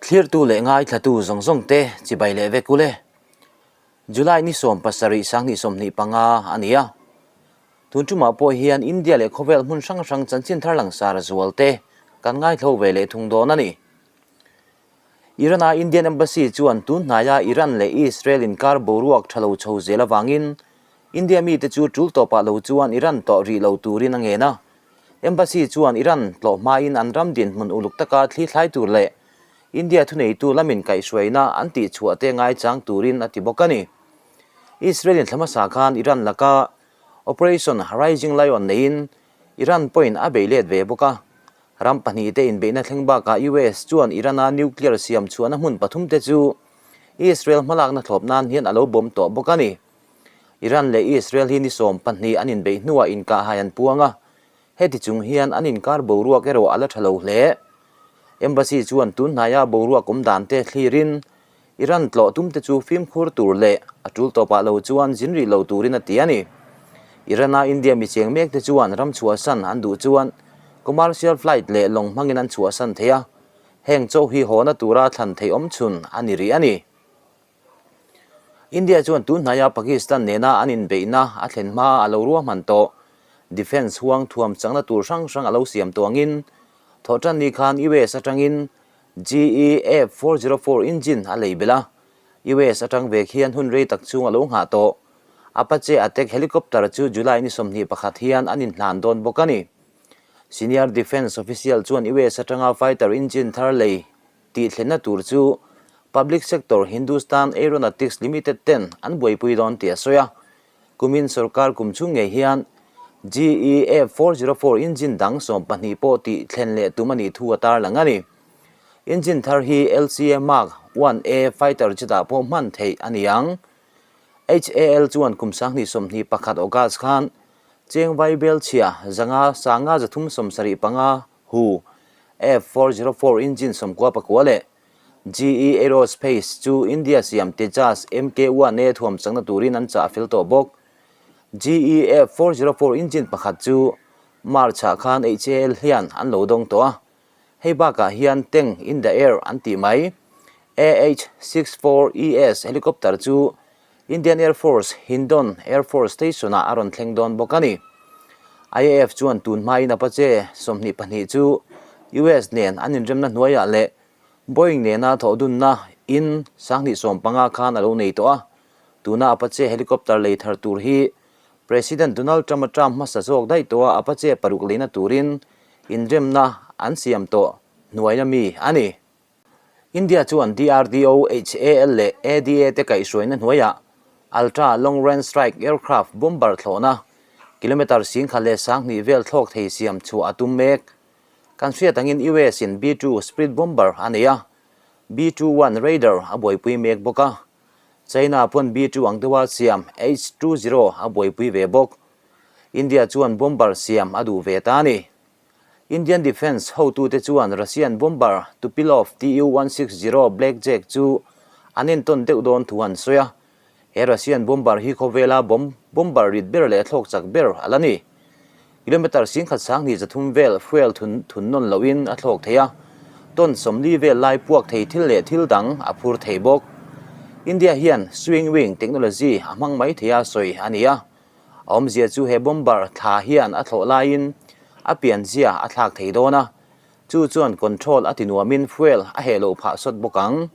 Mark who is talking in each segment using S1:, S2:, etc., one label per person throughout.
S1: Thlirtu leh ngaithlatu zawng zawng te chibai leh vek ule. July ni 17 2025 a ni a. Tun tumah pawh hian India leh khawvel hmun hrang hrang chanchin thar langsar zual te kan ngaithlo ve leh thung dawn a ni. Iran-a Indian Embassy chuan tun hnaia Iran leh Israel inkar boruak tha lo chho zel avangin India mite chu tul tawpah lo chuan Iran tawh rih lo turin a ngen a. Embassy chuan Iran tlawh hmain an ram dinhmun uluk taka thli thlai tur leh India thuneitu lamin kaihhruaina an tihchhuah te ngaichang turin a ti bawk a ni. Israel-in thla hmasa khan Iran laka Operation Rising Lion neiin Iran pawhin a bei let ve bawk a. Ram pahnihte inbeihna thleng bakah US chuan Iran-a nuclear siam chhuahna hmun pathumte chu Israel hmalakna thlawp nan hian a lo bawm tawh bawk a ni. Iran leh Israel hi ni 12 an inbeih hnuah inkahhai an puang a, heti chung hian an inkar boruak erawh a la tha lo hle. Embassy chuan tun hnaia boruak awm dan te thlirin Iran tlawh tumte chu fimkhur tur leh a tul tawpah lo chuan zin rih lo turin a ti a ni. Iran-a India mi cheng mekte chuan ram chhuahsan an duh chuan commercial flight leh lawng hmangin an chhuahsan thei a, heng chaw hi hawna tura thlan theih awm chhun a ni rih a ni. India chuan tun hnaia Pakistan nena an inbeihna a thlen hma a lo ruahman tawh. Defence huang thuam chakna tur hrang hrang a lo siam tawh angin thawhtan ni khan US atangin GE F404 engine a lei belh a, US atang ve khian hun rei tak chung a lo nghah tawh. Apache Attack helicopter chu July ni 21 hian an inhlan dawn bawk a ni. Senior Defence official chuan US atanga fighter engine thar lei tih thlenna tur chu Public Sector Hindustan Aeronautics Limited ten an buaipui dawn tih a sawi a. Kumin sorkar kum chhung ngei hian GE F404 engine dang 12 pawh tih thlen leh tum a nih thu a tarlang a ni. Engine thar hi LCA Mark 1A fighter jet-ah pawh hman theih a ni ang. HAL chuan kum 2021 August khan Cheng Vaibel chhia zanga sanga 375 hu F404 engine 99 leh GE Aerospace chu India siam Tejas MK-1A thuam chakna turin an chah fel tawh bawk. GE F404 engine pakhat chu March-ah khan HAL hian an lo dawng tawh a. Hei bakah hian tank in the air an tih mai. AH-64ES helicopter chu Indian Air Force Hindon Air Force Station-ah a rawn thleng dawn bawk a ni. IAF chuan tun hmain Apache 22 chu US nen an inremna hnuaiah leh Boeing nena thawhdunna in 2015 khan a lo nei tawh a. Tuna Apache helicopter lei thar tur hi President Donald Trump-a term hmasa zawk daih tawh a Apache paruk leina turin inremna an siam tawh hnuaina mi a ni. India chuan DRDO, HAL leh ADA te kaihhruaina hnuaiah Ultra Long Range Strike Aircraft bomber thlawhna kilometre 10,000 leh 2000 vel thlawk thei siam chhuah a tum mek. Kan hriat angin US in B-2 Spirit bomber a nei a, B-2 1 Raider a buaipui mek bawk a. China pawn B-2 ang deuha siam H-20 a buaipui ve bawk. India chuan bomber siam a duh ve ta a ni. Indian Defence hotute chuan Russian bomber Tupilov Tu-160 Blackjack chu an entawn deuh dawn thu an sawi a. He Russian bomber hi khawvela bomb bomber rit ber leh thlawk chak ber a la ni. Kilometre 10,203 vel fuel thun thun nawn lohin a thlawk thei a, ton 40 vel lai puak thei thil leh thil dang a phur thei bawk. India hian swing wing technology a hmang mai thei a sawi a ni a. A awmzia chu he bomber thla hian a thlawh laiin a pianzia a thlak thei dawn a, chu chuan control a ti nuamin fuel a heh loh phah sawt bawk ang.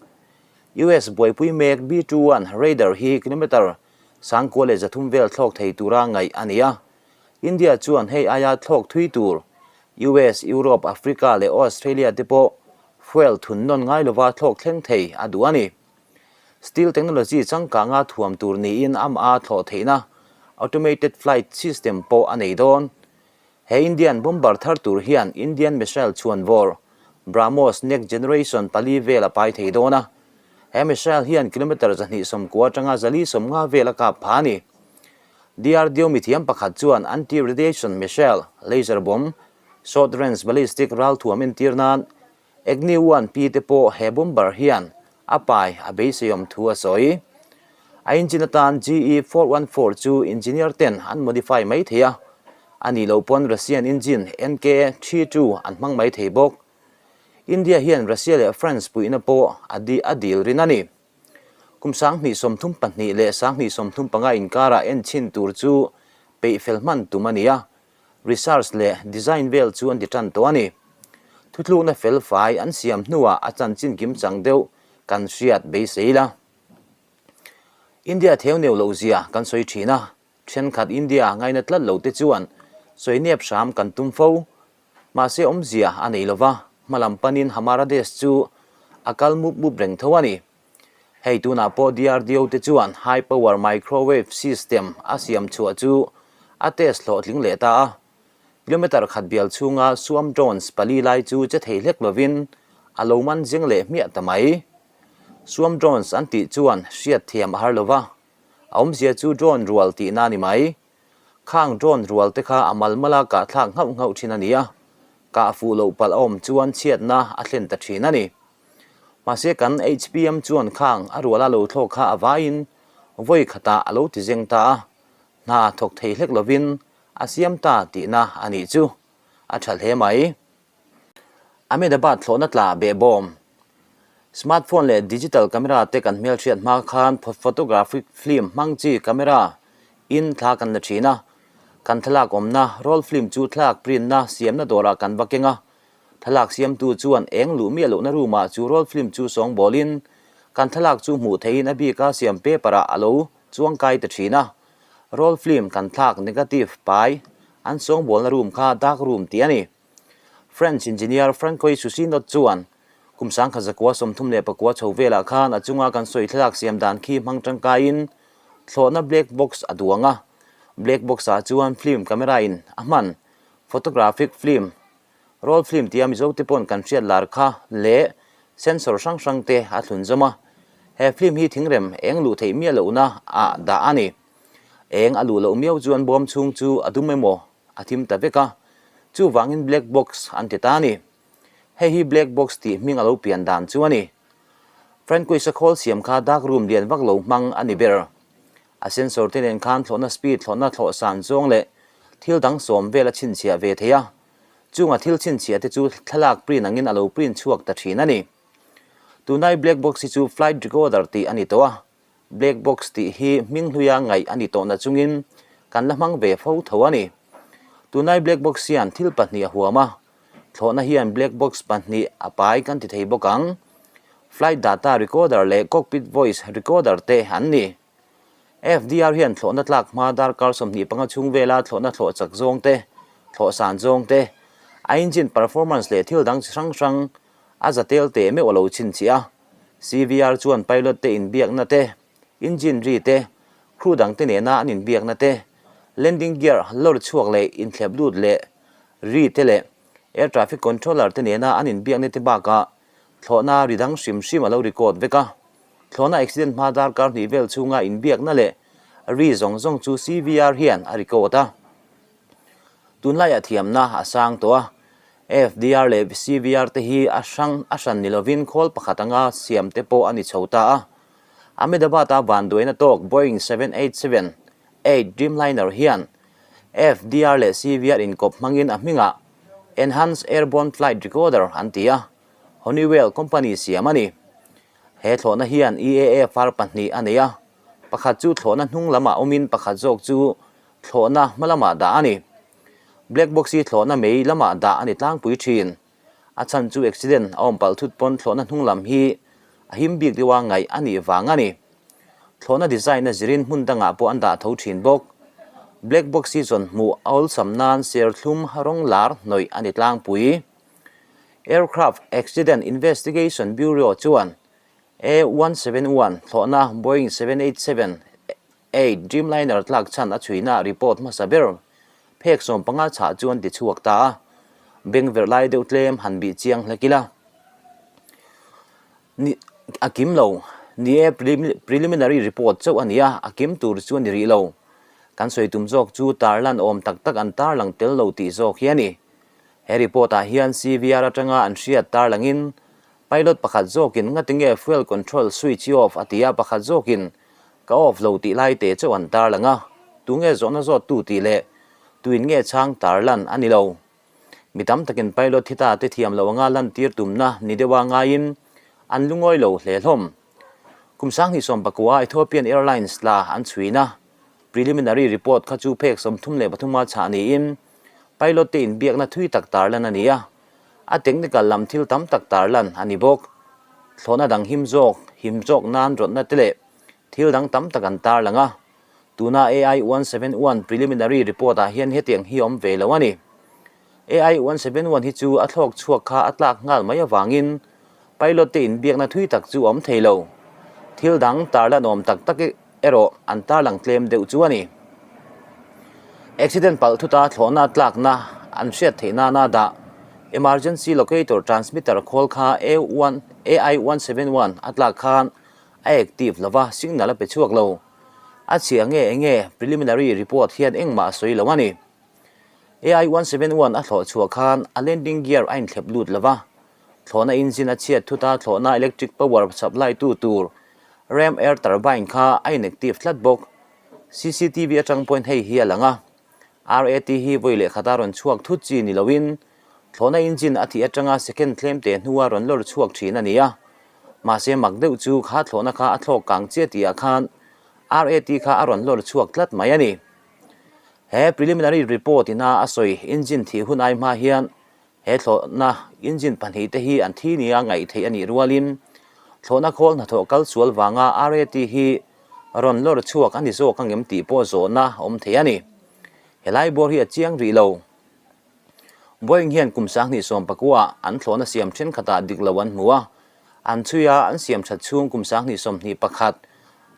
S1: US buaipui mek B-2-1 Raider hi kilometre 9300 vel thlawk thei tura ngaih a ni a, India chuan hei aia thlawk thui tur US, Europe, Africa leh Australia te pawh fuel thun nawn ngai lova thlawk thleng thei a duh a ni. Steel technology changkanga thuam tur niin ama thlawh theihna automated flight system pawh a nei dawn. He Indian bomber thar tur hian Indian missile chhuan vawr BrahMos next generation pali vel a pai thei dawn a. He missile hian kilometre 290 atanga 450 vel a kap pha a ni. DRDO mithiam pakhat chuan anti-radiation missile, laser bomb, short range ballistic ral thuam entir nan Agni 1 P te pawh he bomber hian a pai a beiseiawm thu a sawi. A engine atan GE 414 chu engineer ten an modify mai thei a, a nih loh pawn Russian engine NK 32 an hmang mai thei bawk. India hian Russia leh France puihna pawh a a dil rin a ni. Kum 2032 leh 2035 inkarah enchhin tur chu peih fel hman tum a ni a, research leh design vel chu an ti tan tawh a ni. Thutlukna fel fai an siam hnuah a chanchin kimchang deuh kan hriat beisei la. India theu neu loh zia kan sawi thin a, thenkhat India ngaina tlat lo te chuan sawi nep hram kan tum fo. Mahse awmzia a nei lova, hmalam panin Hamara Desh chu a kal mup mup reng tho a ni. Hei tunah pawh DRDO te chuan high power microwave system a siam chhuah chu a test hlawhtling leh ta a. Kilometer khat bial chhunga swarm drones pali lai chu che thei hlek lovin a lo man zing leh hmiah ta mai. Swarm drones an tih chuan hriat thiam a har lova, a awmzia chu drone rual tihna a ni mai. Khang drone rual te kha a mal mala kah thlak nghauh nghauh thin a ni a, kah fuh loh palh a awm chuan chhiatna a thlen ta thin a ni. Mahse kan HPM chuan khang a ruala lo thlawk kha a vaiin vawi khatah a lo ti zeng ta a, hna thawk thei hlek lovin a siam ta tihna a nih chu a tha hle mai. Ahmedabad thlawhna tla behbawm. Smartphone leh digital camera te kan hmelhriat hma khan photographic film hmang chi camera in thla kan la thin a. Kan thlalak awmna roll film chu thlalak print na siamna dawrah kan va keng a. Thlalak siamtu chuan eng luh miah lohna room ah chu roll film chu sawngbawlin kan thlalak chu hmuh theihin a bika siam paper ah a lo chuang kai ta thin a. Roll film kan thlak negative pai an sawngbawlna room kha dark room tih a ni. French engineer Francois Susinot chuan kum 1939 chho velah khan a chunga kan sawi thlalak siam dan khi hmang tangkaiin thlawhna black box a duang a. Black box ah chuan film camera in a hman photographic film, roll film tia Mizo te pawn kan hriat lar kha leh sensor hrang hrang te a thlun zawm a. He film hi thingrem eng luh theih miah lohna ah dah a ni. Eng a luh loh miau chuan bawm chhung chu a dum emaw a thim ta vek a, chuvangin black box an ti ta a ni. Hei hi black box tih hming a lo pian dan chu a ni. Francois-a khawl siam kha dark room lian vak lo hmang a ni ber. A sensor te nen khan thlawhna speed, thlawhna thlawh san zawng leh thil dang sawm vel a chhinchhiah ve thei a. Chunga thil chhinchhiah te chu thlalak print angin a lo print chhuak ta thin a ni. Tunai black box hi chu flight recorder tih a ni tawh a, Black box tih hi hming hluia ngaih a ni tawh na chungin kan la hmang ve fo tho a ni. Tunai black box hian thil pahnih a huam a, thlawhna hian black box pahnih a pai kan ti thei bawk ang. Flight data recorder leh cockpit voice recorder te an ni. FDR hian thlawhna tlak hma darkar 25 chhung vela thlawhna thlawh chak zawng te, thlawh san zawng te, a engine performance leh thil dang chi hrang hrang a za tel teh meuh a lo chhinchhiah a. CVR chuan pilot te inbiakna te, engine ri te, crew dang te nena an inbiakna te, landing gear lawr chhuak leh inthlep lut leh ri te leh air traffic controller te nena an inbiakna te bakah thlawhna ri dang hrim hrim a lo record vek a. Thlawhna accident hma darkar hnih vel chhunga inbiakna leh ri zawng zawng chu CVR hian a record a. Tunlaiah thiamna a sang tawh a, FDR leh CVR te hi a hrang a hran ni lovin khawl pakhat anga siam te pawh a ni chho ta a. Ahmedabad-a vanduaina tawk Boeing 787-8 Dreamliner hian FDR leh CVR inkawp hmangin a hmingah Enhanced Airborne Flight Recorder an ti a, Honeywell company siam a ni. He thlawhna hian EAFR pahnih a nei a, pakhat chu thlawhna hnung lamah awmin pakhat zawk chu Thlawhna hma lamah dah a ni. Black box hi thlawhna mei lamah dah a ni tlangpui thin. A chhan chu accident a awm palh thut pawn thlawhna hnung lam hi a him bik deuha ngaih a nih vang a ni. Thlawhna design a zirin hmun dangah pawh an dah tho thin bawk. Black box hi zawn hmuh a awlsam nan serthlum rawng lar hnawih a ni tlangpui. Aircraft Accident Investigation Bureau chuan A171 thlawhna Boeing 787 Eight Dreamliner tlak chhan a chhuina report hmasa ber phek 15 chhah chu an ti chhuak ta a, beng verh lai deuh tlem han bih chiang hlek ila. Ni a kim lo, ni e preliminary report chauh a ni a, a kim tur chu a ni rih lo. Kan sawi tum zawk chu tarlan awm tak tak an tarlang tel lo tih zawk hi a ni. He report ah hian CVR atanga an hriat tarlangin Pilot pakhat zawkin ngatinge fuel control switch i off a ti a, pakhat zawkin ka off lo tih lai te chauh an tarlang a, tunge zawhna zawttu tih leh tuin nge chhang tarlan a ni lo. Mi tam takin pilot thi ta te thiam lo anga lantir tumna ni deuha ngaiin an lungawi lo hle hlawm. Kum 2019 Ethiopian Airlines tla an chhuina preliminary report kha chu phek 33 a chhah niin pilot te inbiakna thui tak tarlan a ni a, a technical lam thil tam tak tarlan a ni bawk. Thlawhna dang him zawk, him zawk nan rawtna te leh thil dang tam tak an tarlang a. Tuna AI 171 preliminary report ah hian hetiang hi awm ve lo a ni. AI 171 hi chu a thlawk chhuak kha a tlak nghal mai avangin pilot te inbiakna thui tak chu a awm thei lo. Thil dang tarlan awm tak tak erawh an tarlang tlem deuh chu a ni. Accident palh thuta thlawhna tlakna an hriat theih nana dah emergency locator transmitter khawl kha AI 171 a tlak khan a active lova signal a pe chhuak lo. A chhia nge enge preliminary report hian engmah a sawi lo a ni. AI 171 a thlawh chhuah khan a landing gear a inthlep lut lo va, thlawhna engine a chhiat thut a, thlawhna electric power supply tu tur ram air turbine kha a inactive tlat bawk. CCTV atang pawhin hei hi a lang a, RAT hi vawi leh khata rawn chhuak thut chi ni loin thlawhna engine a thih atanga second tlem te hnua rawn lawr chhuak thin a ni a. Mahse mak deuh chu kha thlawhna kha a thlawk kang chiah tihah khan RAT kha a rawn lawr chhuak tlat mai a ni. He preliminary report ina a sawi engine thih hun ai hma hian he thlawhna engine pahnihte hi an thi nia ngaih theih a nih rualin thlawhna khawl hnathawh kal sual vanga RAT hi rawn lawr chhuak a ni zawk angem tih pawh zawhna awm thei a ni. Helai bawr hi a chiang rih lo. Boeing hian kum 2019 an thlawhna siam thenkhatah dik lo an hmu a, an chhui a, an siam that chhung kum 2021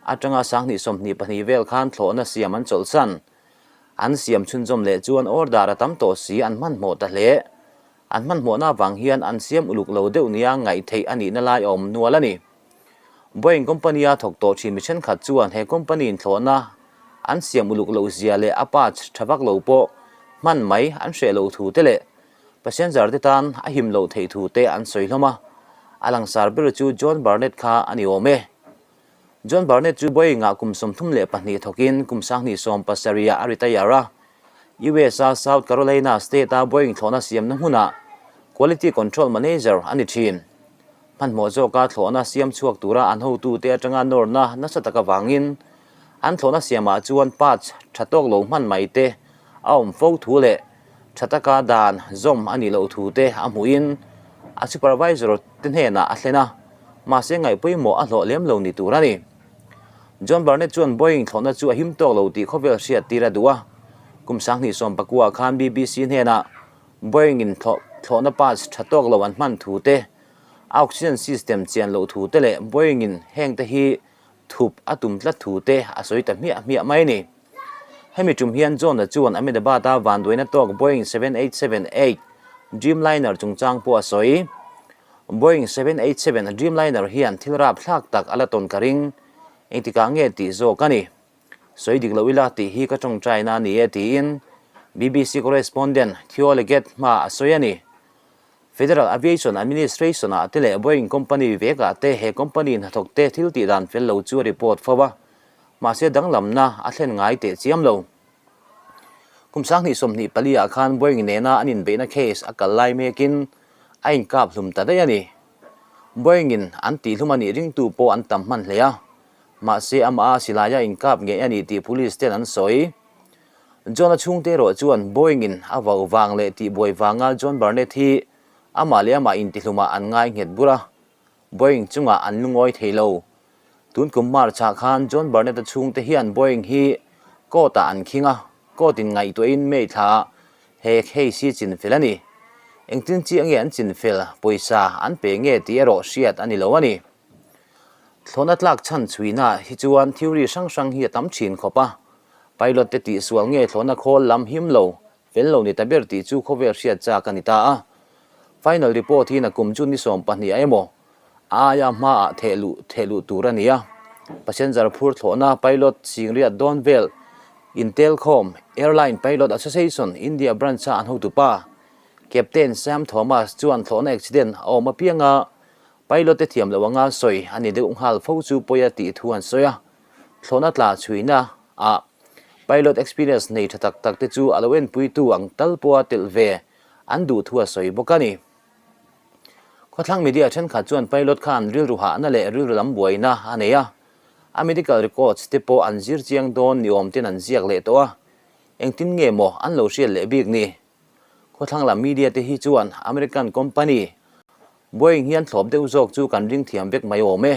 S1: atanga 2022 vel khan thlawhna siam an chawlhsan. An siam chhunzawm leh chuan order a tam tawh si an hmanhmawh ta hle. An hmanhmawhna avang hian an siam uluk lo deuh nia ngaih theih a nihna lai a awm nual a ni. Boeing company-a thawk tawh thin mi thenkhat chuan he company-in thlawhna an siam uluk loh zia leh a parts tha vak lo pawh hman mai an hreh loh thu te leh passenger te tan a him loh theih thu te an sawi hlawm a. A langsar ber chu John Barnett kha a ni awm e. John Barnett chu Boeing-ah kum 32 thawkin kum 2017-ah a retire a. US-a South Carolina State-a Boeing thlawhna siamna hmunah Quality Control Manager a ni thin. Hmanhmawh zawka thlawhna siam chhuak tura an hotute atanga nawrna nasa tak avangin an thlawhna siamah chuan parts tha tawk lo hman mai te a awm fo thu leh tha taka dan zawm a nih loh thu te a hmuhin a supervisor te hnenah a thlen a, mahse ngaih pawimawh a hlawh lem lo ni tur a ni. John Barnett chuan Boeing thlawhna chu a him tawk lo tih khawvel hriat tir a duh a, kum 2019 khan BBC hnenah Boeing in thlawhna parts tha tawk lo an hman thu te, a oxygen system chian loh thu te leh Boeing in heng te hi thup a tum tlat thu te a sawi ta hmiah hmiah mai a ni. Hemi tum hian John-a chuan Ahmedabad-a vanduaina tawk Boeing 7878 Dreamliner chungchang pawh a sawi. Boeing 787 Dreamliner hian thil rapthlak tak a la tawn ka ring, engtikah nge tih zawk a ni. Sawi dik lo ila tih hi ka tawngtaina a ni e tiin BBC correspondent Theo Leggett hma a sawi a ni. Federal Aviation Administration ah te leh Boeing company vekah te he company hnathawk te thil tih dan fel lo chu a report fo a, mahse danglamna a thlen ngai teh chiam lo. Kum 2024 ah khan Boeing nena an inbeihna case a kal lai mekin a inkap hlum ta daih a ni. Boeing in an tihhlum a nih ringtu pawh an tam hman hle a, mahse amah a silaia inkap ngei a ni tih police ten an sawi. John-a chhungte erawh chuan Boeing-in a vau vang leh tihbuai vanga John Barnett hi amah leh amah intihlumah an ngai nghet bur a, Boeing chungah an lungawi thei lo. Tun kum March-ah khan John Barnett-a chhungte hian Boeing hi court-ah an khing a, court-in ngaihtuahin May thlaah he case hi chinfel a ni. Engtin chiah nge an chinfel, pawisa an pe nge tih erawh hriat a ni lo a ni. Thlawhna tlak chhan chhuina hi chuan theory hrang hrang hi a tam thin khawp a, pilot te tihsual nge thlawhna khawl lam him lo, fel lo ni ta ber tih chu khawvel hriat chak a ni ta a. Final report hi nakum chu ni 12 ah emaw a aia hmaah theh luh theh luh tur a ni a. Passenger phur thlawhna pilot singriat dawn vel Intelkhawm Airline Pilot Association India branch a an hotupa Captain Sam Thomas chuan thlawhna accident a awm apianga Pilot te thiam loh anga sawi a ni deuh nghal fo chu pawi a tih thu an sawi a, thlawhna tla chhuina ah pilot experience nei tha tak tak te chu a lo enpuitu ang tal pawha telh ve an duh thu a sawi bawk a ni. Khawthlang media thenkhat chuan pilot khan rilru hahna leh rilru lam buaina a nei a, a medical records te pawh an zir chiang dawn ni awm ten an ziak leh tawh a, engtin nge maw an lo hriat leh bik ni? Khawthlang lam media te hi chuan American company Boeing hian thlawp deuh zawk chu kan ring thiam vek mai awm e.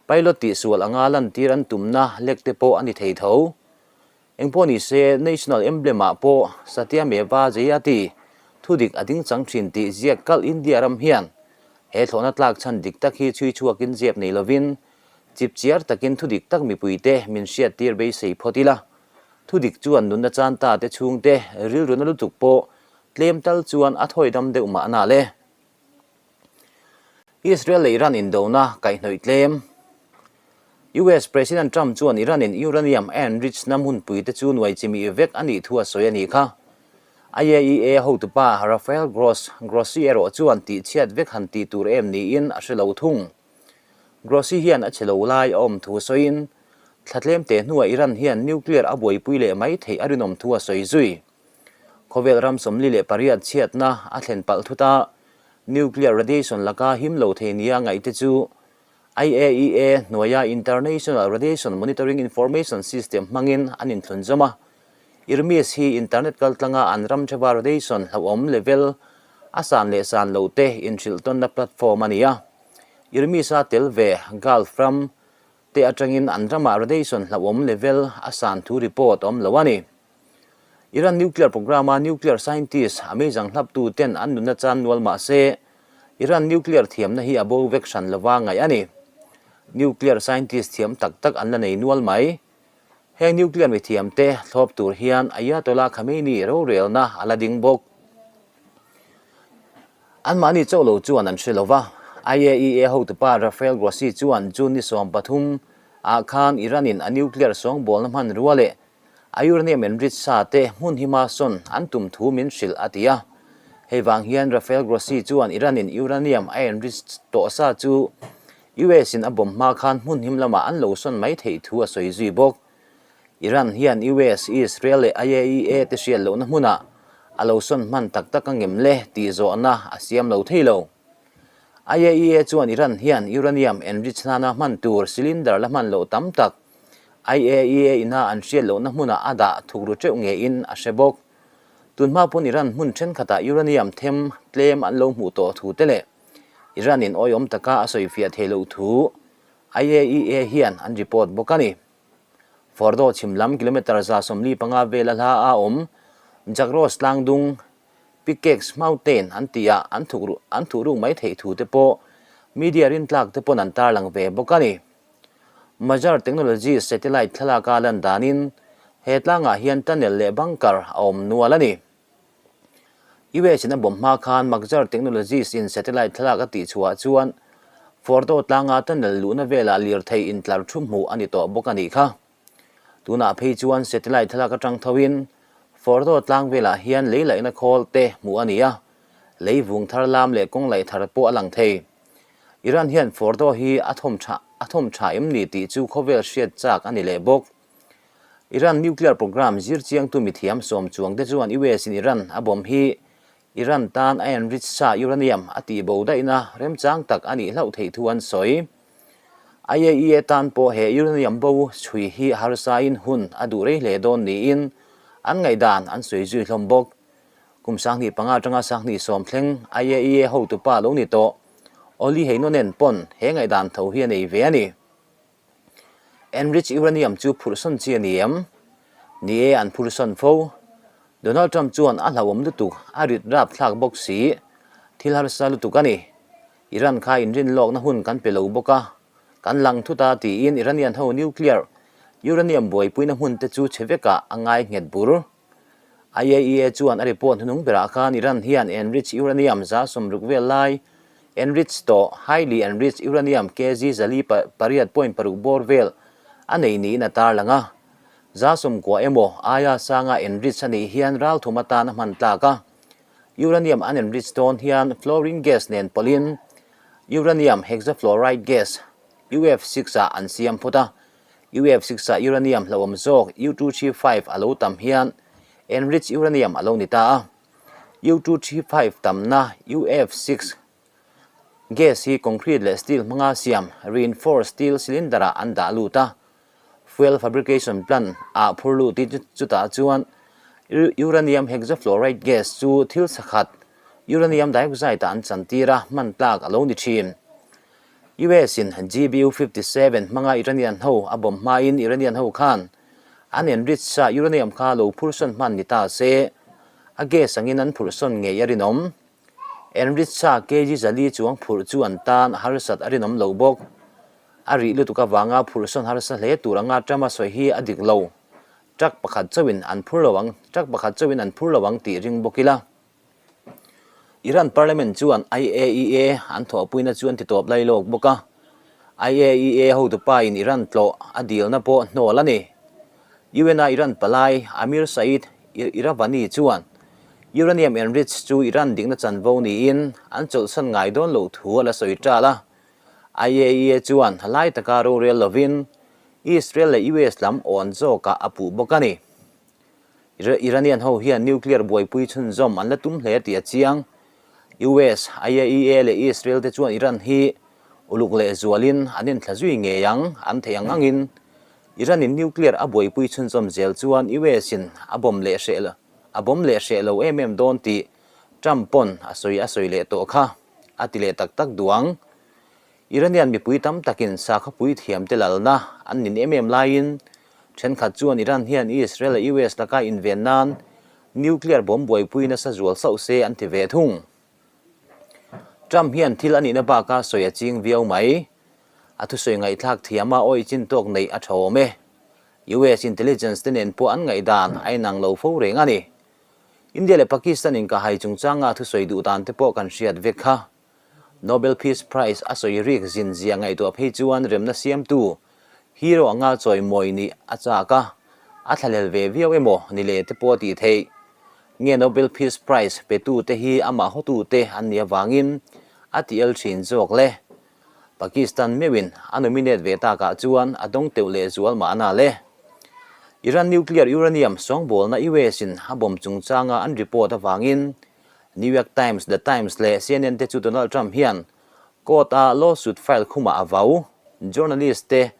S1: Pilot tihsual anga lantir an tumna lek te pawh a ni thei tho. Engpawh ni se, National Emblem ah pawh Satyameva Jayati thudik a ding chang thin tih ziak kalh India ram hian he thlawhna tlak chhan dik tak hi chhui chhuakin ziap nei lovin chipchiar takin thudik tak mipuite min hriattir beisei phawt ila. Thudik chuan nunna chan ta te chhungte rilruna lutuk pawh tlem tal chuan a thawi dam deuh mahna le. Israel leh Iran indona kaihhnawih tlem. US President Trump chuan Iran in uranium a enrich na hmunpui te chu nuai chimih vek a nih thu a sawi a nih kha. IAEA hotupa Rafael Gross Grossi erawh chuan tihchhiat vek han tih tur em niin a hre lo thung. Grossi hian a che lo lai a awm thu sawiin, thla tlem teh hnuah Iran hian nuclear a buaipui leh mai theih a rinawm thu a sawi zui. Khawvel ram 48 chhiatna a thlen palh thut a, nuclear radiation laka him lo thei nia ngaihte chu IAEA hnuaia International Radiation Monitoring Information System hmangin an inthlun zawm a. IRMIS hi internet kaltlanga an ram theva radiation hlauhawm level a san leh san loh te inhrilh tawnna platform a ni a. IRMIS-a tel ve Gulf ram te atangin an ramah radiation hlauhawm level a san thu report a awm lo a ni. Iran nuclear programme-a nuclear scientist a meizang hlaptu ten an nunna chan nual mah se, Iran nuclear thiamna hi a bo vek hran lova ngaih a ni. Nuclear scientist thiam tak tak an la nei nual mai. Heng nuclear mithiamte thlawp tur hian Ayatollah Khamenei rorelna a la ding bawk. Anmahni chauh lo chuan an hre lo va, IAEA hotupa Rafael Grossi chuan June ni 13 ah khan Iran-in a nuclear sawngbawlna hmanrua leh A uranium enrich sa te hmun hima sawn an tum thu min hrilh a ti a. Hei vang hian Rafael Grossi chuan Iran in uranium a enrich tawh sa chu US in a bomb hma khan hmun him lamah an lo sawn mai theih thu a sawi zui bawk. Iran hian US, Israel leh IAEA te hriat lohna hmunah a lo sawn hman tak tak angem le tih zawhna a siam lo thei lo. IAEA chuan Iran hian uranium enrich nana hman tur cylinder la hman loh tam tak IAEA ina an hriat lohna hmunah a dah thuk ru teuh ngeiin a hre bawk. Tunhma pawn Iran hmun thenkhatah uranium them tlem an lo hmuh tawh thu te leh Iran in awihawm taka a sawifiah theih loh thu IAEA hian an report bawk a ni. Fordow chhim lam kilometre 145 vela hla a awm Zagros tlangdung Pickaxe Mountain an tih ah an thuk an thuh ruk mai theih thu te pawh media rintlak te pawn an tarlang ve bawk a ni. Majar Technologies satellite thlalaka lan danin he tlangah hian tunnel leh bunker a awm nual a ni. US in a bawm hma khan Maxar Technologies in satellite thlalak a tih chhuah chuan Fordow tlanga tunnel luhna velah lirthei intlar thu hmuh a ni tawh bawk a nih kha. Tunah phei chuan satellite thlalak atang thoin Fordow tlang velah hian lei laihna khawl te hmuh a ni a, lei vung thar lam leh kawng laih thar pawh a lang thei. Iran hian Fordow hi a thawm tha a thawm tha em ni tih chu khawvel hriat chak a ni leh bawk. Iran nuclear programme zir chiangtu mithiam sawm chuang te chuan US in Iran a bomb hi Iran tan a enrich sa uranium a tih bo daihna remchang tak a nih hlauh theih thu an sawi. IAEA tan pawh he uranium bo chhui hi harsain hun a duh rei hle dawn niin an ngaihdan an sawi zui hlawm bawk. Kum 2005 atanga 2010 thleng IAEA hotupa lo ni tawh Olli Heinonen pawn he ngaihdan tho hi a nei ve a ni. Enrich uranium chu phurhsawn chi a ni em? Ni e, an phurhsawn fo. Donald Trump chuan a hlauhawm lutuk, a rit rap thlak bawk si. Thil harsa lutuk a ni. Iran kha inrin lawkna hun kan pe lo bawk a, kan lang thut a tiin Iranian ho nuclear uranium buaipuina hmun te chu chhe vekah a ngai nghet bur. IAEA chuan a report hnunung berah khan Iran hian enriched uranium 60 vel lai, enriched tawh highly enriched uranium kg 408.6 bawr vel a nei niin a tarlang a. 90 emaw aia sanga enriched a nih hian ralthum atan a hman tlak a. Uranium an enriched dawn hian fluorine gas nen pawlhin uranium hexafluoride gas, UF6, ah an siam phawt a. UF6 ah uranium hlauhawm zawk U235 a lo tam hian enriched uranium a lo ni ta a. U-235 tamna UF-6 gas hi concrete leh steel hmanga siam reinforced steel cylinder-ah an dah lut a. Fuel fabrication plant ah phur lutin chutah chuan uranium hexafluoride gas chu thil sakhat uranium dioxide ah an chantir a, hman tlak a lo ni thin. US in GBU 57 hmanga Iranian ho a bawm hmain Iranian ho khan an enrich sa uranium kha lo phursawn hman ni ta se, a gas angin an phurhsawn ngei a rinawm. Enrich sa kg zali chuang phurh chu an tan a harsat a rinawm lo bawk. A rih lutuk avanga phurhsawn harsa hle tur anga Trump a sawi hi a dik lo. Truck pakhat chauhin an phur lo ang, truck pakhat chauhin an phur lo ang tih ring bawk ila. Iran Parliament chuan IAEA an thawhpuina chu an ti tawp lai lawk bawk a, IAEA hotupa in Iran tlawh a dilna pawh hnawl a ni. UN-a Iran palai Amir Saeed Iravani chuan uranium enrich chu Iran dikna chanvo niin an chawlhsan ngai dawn loh thu a la sawi ṭal a. IAEA chuan lai taka rorel lovin Israel leh US lam awn zawkah a puh bawk a ni. Iranian ho hian nuclear buaipui chhunzawm an la tum hle tih a chiang. US, IAEA leh Israel te chuan Iran hi uluk leh zualin an inthla zui ngei ang, an theih ang angin. Iran in nuclear a buaipui chhunzawm zel chuan US in a bomb leh hreh a bomb leh hreh lo em em dawn tih Trump pawn a sawi a sawi leh tawh kha a ti leh tak tak duh ang. Iranian mipui tam takin sakhawpui thiamte lalna an nin em em laiin thenkhat chuan Iran hian Israel leh US laka inven nan nuclear bomb buaipui nasa zual sauh se an ti ve thung. Trump hian thil a nihna baka sawi a ching viau mai. A thusawi ngaihthlak thiama awih chin tawk neih a tha awm e. US intelligence te nen pawh an ngaihdan a inang lo fo reng a ni. India leh Pakistan inkahhai chungchanga thusawi duh dan te pawh kan hriat vek kha. Nobel Peace Prize a sawi rik zin zia ngaihtuah phei chuan remna siamtu hero anga chawimawi nih a chak a, a thlahlel ve viau emaw ni le te pawh a tih theih. Nge Nobel Peace Prize petute hi amah hawtute an nih avangin a ti el thin zawk le. Pakistan meuhin a nominate ve takah chuan a dawng teuh leh zual mahna le. Iran nuclear uranium sawngbawlna US in a bomb chungchanga an report avangin New York Times, The Times leh CNN te chu Donald Trump hian court-a lawsuit file khumah a vau. Journalist te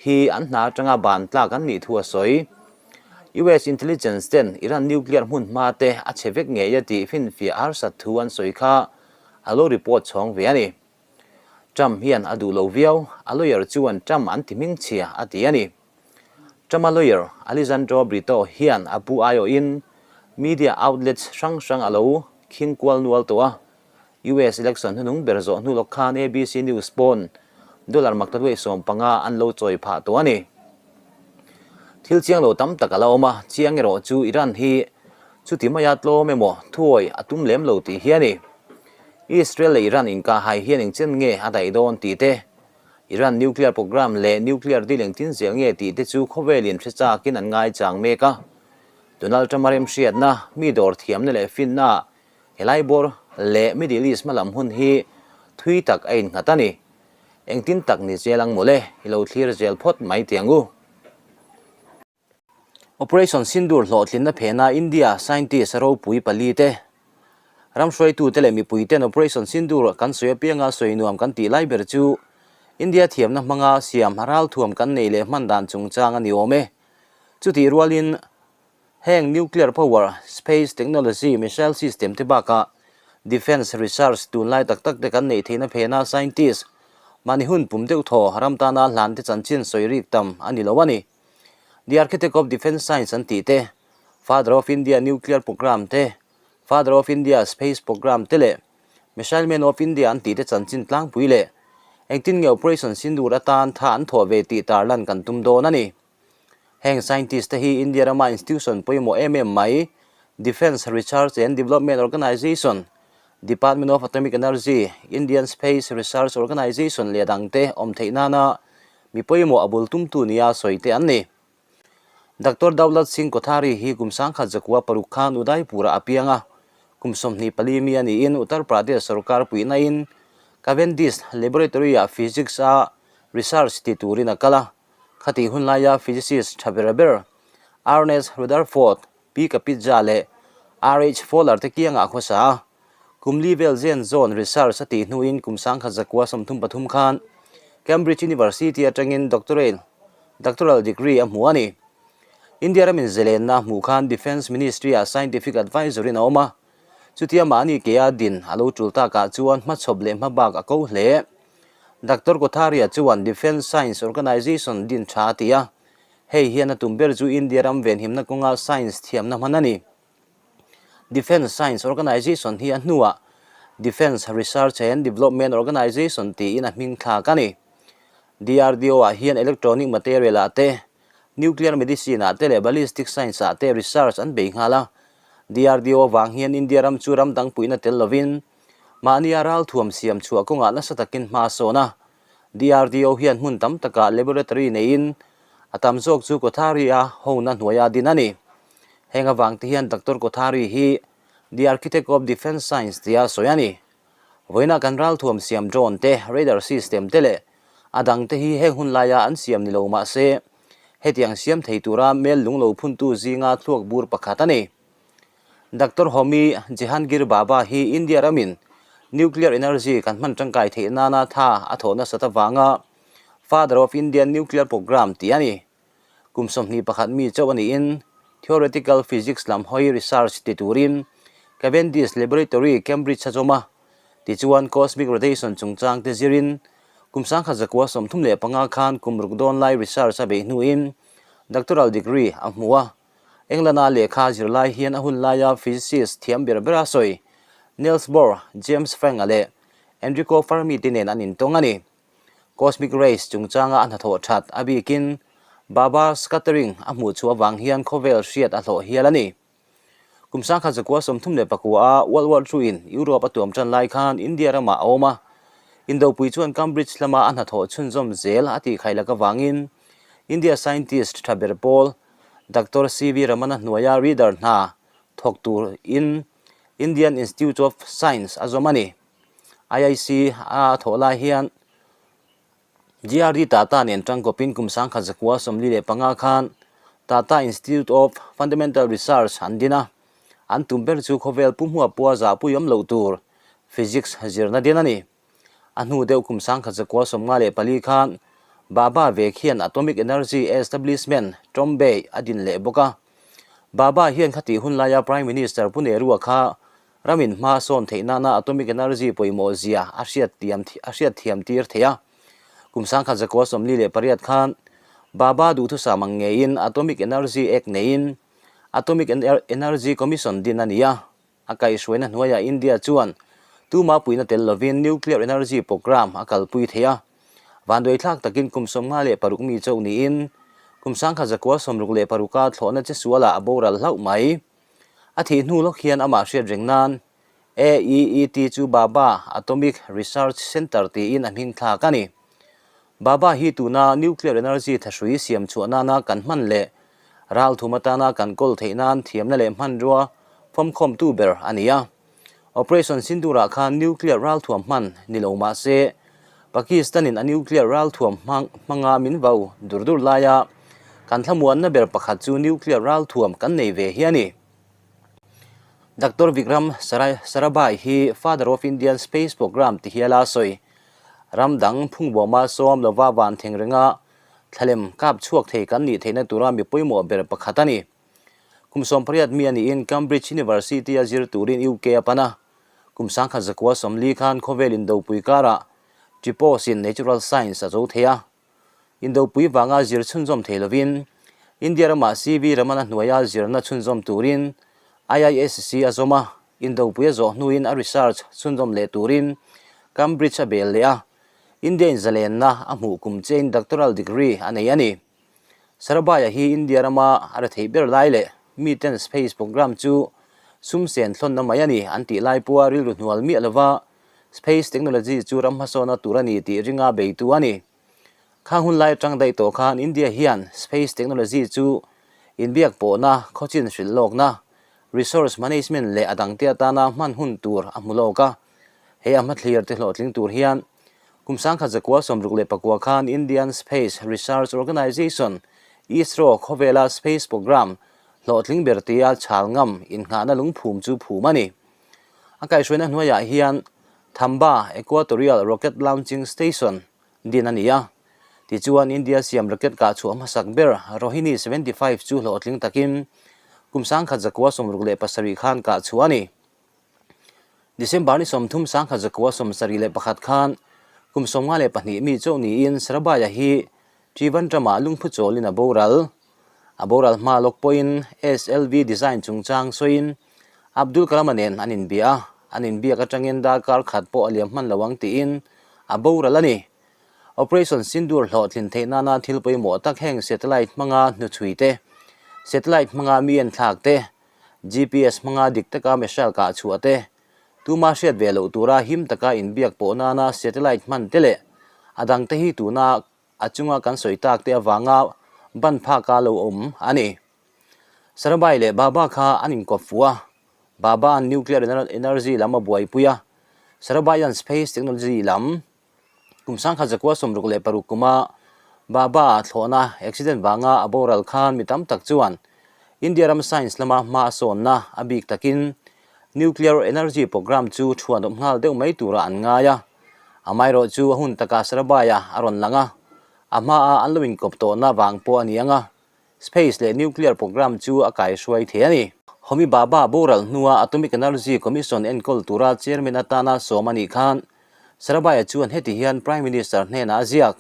S1: hi an hna atanga ban tlak an nih thu a sawi. US intelligence ten Iran nuclear hmun hma te a chhe vek ngei a tih finfiah harsat thu an sawi kha a lo report chhawng ve a ni. Trump hian a duh lo viau, a lawyer chuan Trump an ti hmingchhia a ti a ni. Trump-a lawyer Alejandro Brito hian a pu aiawhin media outlets hrang hrang a lo khing kual nual tawh a. US election hnuhnung ber zawh hnu lawk khan ABC News pawn dollar maktaduai 15 an lo chawi phah tawh a ni. Thil chiang lo tam tak a la awm a, chiang erawh chu Iran hi chuti maia tlawm emaw thuawi a tum lem lo tih hi a ni. Israel leh Iran inkahhai hian engchen nge a daih dawn tih te, Iran nuclear programme leh nuclear deal engtin zel nge tih te chu khawvelin hre chakin an ngaichang mek a. Donald Trump-a remhriatna, mi dawr thiamna leh finna helai bawr leh Middle East hmalam hun hi thui tak a innghat a ni. Engtin tak ni zel ang mawle, i lo thlir zel phawt mai tih ang u. Operation Sindoor hlawhtlinna phena India scientist ropui pali te, ram hruaitute leh mipuiten Operation Sindoor kan sawi apianga sawi nuam kan tih lai ber chu India thiamna hmanga siam ralthuam kan nei leh hman dan chungchang a ni awm e. Chutih rualin heng nuclear power, space technology, missile system te bakah defence research tunlai tak tak te kan neih theihna phena scientist mahni hun pum deuh thaw ram tana hlan te chanchin sawi rik tam a ni lo a ni. The Architect of Defence Science an tih te, Father of India Nuclear Programme te, Father of India Space Programme te leh Missile Man of India an tih te chanchin tlangpui leh engtin nge Operation Sindoor atan tha an thawh ve tih tarlan kan tum dawn a ni. Heng scientist te hi India rama institution pawimawh em em mai Defence Research and Development Organisation, Department of Atomic Energy, Indian Space Research Organisation leh dangte awm theih nana Mi pawimawh a bul tumtu nia sawi te an ni. Doctor Daulat Singh Kothari hi kum 1906 khan Udaipur-ah a piang a, kum 24 mi a niin Uttar Pradesh sorkar puihnain Cavendish Laboratory-ah Physics-a research ti turin a kal a, khatih hun laia physicist tha ber ber Ernest Rutherford, Pi Kapitza leh RH Fowler te kiangah a khawsa a, kum li vel zen zawn research a tih hnuin kum 1933 khan Cambridge University atangin doctorate doctoral degree a hmu a ni. India ramin zelenna a hmuh khan Defence Ministry-ah scientific advisor-in a awm a, chutia mahni kea din a lo tul takah chuan hmachhawp leh hmabak a ko hle. Doctor Kothari-a chuan Defence Science Organisation din tha a ti a, hei hian a tum ber chu India ram venhimna kawnga science thiamna hman a ni. Defence Science Organisation hi a hnuah Defence Research and Development Organisation tiin a hming thlak a ni. DRDO-ah hian electronic material-ah te, nuclear medicine-ah te leh ballistic science-ah te research an bei nghal a. DRDO avang hian India ram chu ram dang puihna tel lovin mahnia ralthuam siam chhuah kawngah nasa takin hma a sawn a. DRDO hian hmun tam takah laboratory neiin a tam zawk chu Kothari-a hona hnuaia din a ni. Heng avang te hian Doctor Kothari hi The Architect of Defence Science tia sawi a ni. Vawiina kan ralthuam siam drone te, radar system te leh a dang te hi heng hun laia an siam ni lo mah se, hetiang siam thei tura mel lung lo phuntu zinga thluak bur pakhat a ni. Doctor Homi Jehangir Bhabha hi India ramin nuclear energy kan hman tangkai theih nana tha a thawh nasat avanga Father of Indian Nuclear Programme tih a ni. Kum 21 mi chauh a niin Theoretical Physics lam hawi research ti turin Cavendish Laboratory, Cambridge a zawm a. Tichuan cosmic radiation chungchang te zirin kum 1935 khan kum ruk dawn lai research a beih hnuin doctoral degree a hmu a. England-a lehkha zirlai hian a hun laia physicist thiam ber bera sawi Niels Bohr, James Franck-a leh Enrico Fermi te nen an intawng a ni. Cosmic rays chungchanga a hnathawh that a bikin Bhabha scattering a hmuh chhuah avang hian khawvel hriat a hlawh hial a ni. Kum 1939 a World War II-in Europe a tuam tan lai khan India ramah a awm a, Indopui chuan Cambridge lama a hnathawh chhunzawm zel a tih khailak avangin India scientist tha ber pawl Doctor CV Ramana hnuaia reader hna thawk turin Indian Institute of Science a zawm a ni. IIC a thawh lai hian GRD Tata nen tangkawpin kum 1945 khan Tata Institute of Fundamental Research an din a, an tum ber chu khawvel pu hmua pua zahpui awm loh tur physics zirna din a ni. A hnu deuh kum 1954 khan Bhabha vek hian Atomic Energy Establishment, Trombay a din leh bawk a. Bhabha hian khatih hun laia Prime Minister Pu Nehru-a kha Ramin hma sawn theih nana atomic energy pawimawh zia a hriat tiam a hriat thiam tir thei a. Kum 1948 khan Bhabha duhthusam ang ngeiin Atomic Energy Act neiin Atomic Energy Commission din a ni a. A kaihhruaina hnuaiah India chuan tuma puihna tel lovin nuclear energy programme a kalpui thei a. Vanduaithlak takin kum 56 mi chauh niin kum 1966 a thlawhna che sualah a boral hlauh mai. A thih hnu lawk hian amah hriat reng nan AEET chu Bhabha Atomic Research Centre tiin a hming thlak a ni. Bhabha hi tuna nuclear energy thahrui siam chhuah nana kan hman leh ralthum atana kan kawl theih nan thiamna leh hmanrua fawmkhawmtu ber a ni a. Operation Sindoor-ah khan nuclear ralthuam hman ni lo mah se, Pakistan-in a nuclear ralthuam hmanga min vau dur dur laia kan thlamuanna ber pakhat chu nuclear ralthuam kan nei ve hi a ni. Doctor Vikram Sarabhai hi Father of Indian Space Programme ti hiala a sawi. Ram dang phungbawma sawm lova van theng renga thlalem kap chhuak thei kan nih theihna tura mi pawimawh ber pakhat a ni. Kum 18 mi a niin Cambridge University a zir turin UK a pan a. Kum 1940 khan khawvel indopui karah Tripos in Natural Science a zo thei a. Indopui vanga zir chhunzawm thei lovin India ramah CV Ramana hnuaia zirna chhunzawm turin IISc a zawm a. Indopui a zawh hnuin a research chhunzawm leh turin Cambridge a bel leh a. India in zalenna a hmuh kum chein doctoral degree a nei a ni. Sarabhai-a hi India rama a retheih ber lai leh miten space programme chu sum sen thlawnna mai a ni an tih lai pawha rilru hnual miah lova space technology chu ram hmasawna tur a ni tih ringa beitu a ni. Khang hun lai atang daih tawh khan India hian space technology chu inbiak pawhna, khawchin hrilh lawkna, resource management leh a dangte atana hman hun tur a hmu lawk a. He a hmathlir te hlawhtling tur hian Kum 1969 khan Indian Space Research Organisation, ISRO, khawvela space programme Hlawhtling ber tia chhal ngam innghahna lungphum chu phum a ni. A kaihhruaina hnuaiah hian Thamba Equatorial Rocket Launching Station din a ni a. Tichuan India siam rocket kah chhuah hmasak ber Rohini 75 chu hlawhtling takin kum 1967 khan kah chhuah a ni. December ni 30 1971 khan kum 52 mi chauh niin Sarabhai-a hi Trivandrum-ah lungphu chawlin a boral. A boral hma lawk pawhin SLV design chungchang sawiin Abdul Kalam-a nen an inbia a, an inbiak atangin darkar khat pawh a liam hman lo ang tiin a boral a ni. Operation Sindoor hlawhtlin theih nana thil pawimawh tak heng satellite hmanga hnuchhui te, satellite hmanga mi enthlak te, GPS hmanga dik taka missile kah chhuah te, tuma hriat ve loh tura him taka inbiak pawh nana satellite hman te leh a dangte hi tuna a chunga kan sawi tak te avanga ban phaka lo awm a ni. Sarabhai leh Bhabha kha an inkawp fuh a, Bhabha-a'n nuclear energy lam a buaipui a, Sarabhai-a'n space technology lam. Kum 1966 kuma Bhabha-a thlawhna accident vanga a boral khan mi tam tak chuan India ram science lama hma a sawnna a bik takin nuclear energy programme chu thuan awm nghal deuh mai tura an ngai a. Amaherawh chu a hun takah Sarabhai-a a rawn lang a, a hmaa an lo inkawp tawhna vang pawh a ni ang a. Space leh Nuclear Programme chu a kaihruai thei a ni. Homi Bhabha boral hnua Atomic Energy Commission enkawl tura Chairman atana sawm a nih khan Sarabhai-a chuan heti hian Prime Minister hnenah a ziak,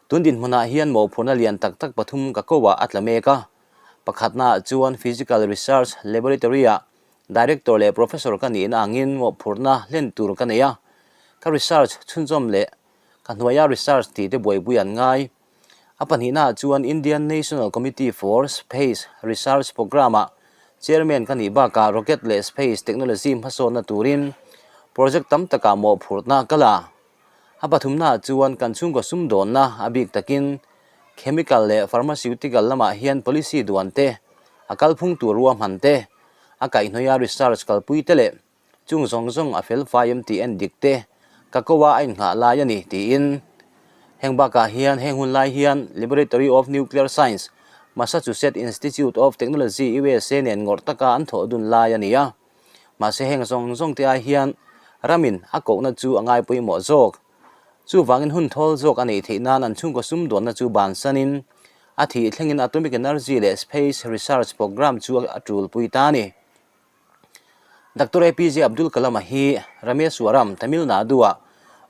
S1: Tun dinhmunah hian mawhphurhna lian tak tak pathum ka koah a tla mek a. Pakhatnaah chuan Physical Research Laboratory-ah Director leh Professor ka nihna angin mawhphurhna hlen tur ka nei a. Ka research chhunzawm leh ka hnuaia research tih te buaipui an ngai. A pahnihnaah chuan Indian National Committee for Space Research Programme-ah Chairman ka nih bakah Rocket leh Space Technology hmasawnna turin project tam takah mawhphurhna ka la. A pathumnaah chuan kan chhungkaw sumdawnna a bik takin Chemical leh Pharmaceutical lamah hian policy duan te, a kalphung tur ruahman te, a kaihhnawia research kalpui te leh Chung zawng zawng a fel fai em tih en dik te ka ko a a innghah lai a ni tiin heng bakah hian heng hun lai hian Laboratory of Nuclear Science, Massachusetts Institute of Technology, USA nen ngawrh taka an thawh dun lai a ni a. Mahse heng zawng zawng te ai hian ramin a kohna chu a ngai pawimawh zawk. Chuvangin hun thawl zawk a neih theih nan an chhungkaw sumdawnna chu bansanin a thih thlengin Atomic Energy leh Space Research Programme chu a tulpui ta a ni. Doctor APJ Abdul Kalam-a hi Rameswaram, Tamil Nadu-ah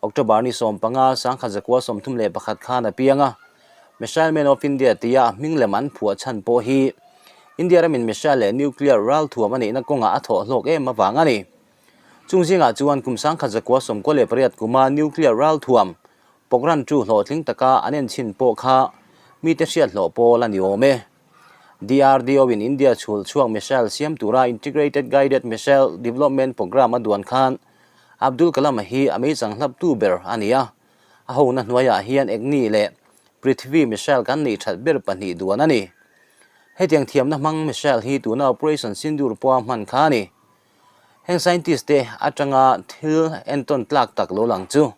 S1: October ni 15, 1931 khan a piang a. Missile Man of India tia a hming lem an phuah chhan pawh hi India ramin missile leh nuclear ralthuam a neihna kawngah a thawh hlawk em avang a ni. Chung zingah chuan kum 1998 kuma nuclear ralthuam Pokhran chu hlawhtling taka an enchhin pawh kha mite hriat hlawh pawl a ni awm e. DRDO in India chhul chhuak missile siam tura Integrated Guided Missile Development Programme a duan khan Abdul Kalam-a hi a meichang hlaptu ber a ni a, a hona hnuaiah hian Agni leh Prithvi missile kan neih that ber pahnih duan a ni. Hetiang thiamna hmang missile hi tuna Operation Sindoor pawha hman kha a ni. Heng scientist te atanga thil entawn tlak tak lo lang chu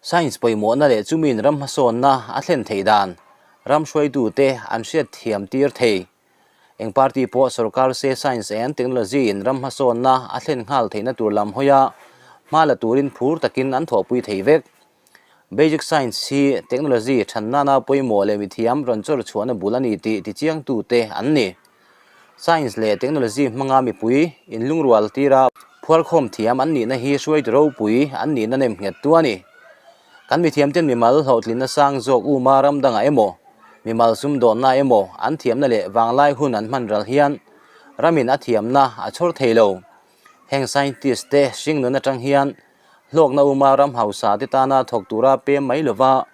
S1: science pawimawhna leh chumiin ram hmasawnna a thlen theih dan ram hruaitute an hriat thiam tir thei. Eng party pawh sorkar se science and technology in ram hmasawnna a thlen nghal theihna tur lam hawia hma la turin phur takin an thawhpui thei vek. Basic science hi technology than nana pawimawh leh mithiam rawn chawr chhuahna bul a ni tih tichiangtute an ni. Science leh technology hmanga mipui inlungrual tira phuarkhawm thiam an nihna hi hruaitu ropui an nihna nem nghettu a ni. Kan mithiamten mimal hlawhtlinna sang zawk uma ram dangah emaw, mimal sumdawnna emaw an thiamna leh vanglai hun an hman ral hian ramin a thiamna a chhawr thei lo. Heng scientist te hringnun atang hian hlawkna uma ram hausa te tana thawk tura pem mai lova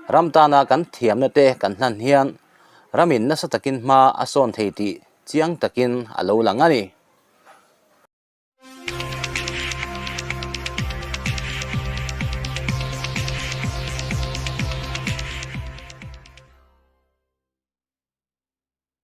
S1: ram tana kan thiamna te kan hlan hian ramin nasa takin hma a sawn thei tih chiang takin a lo lang a ni.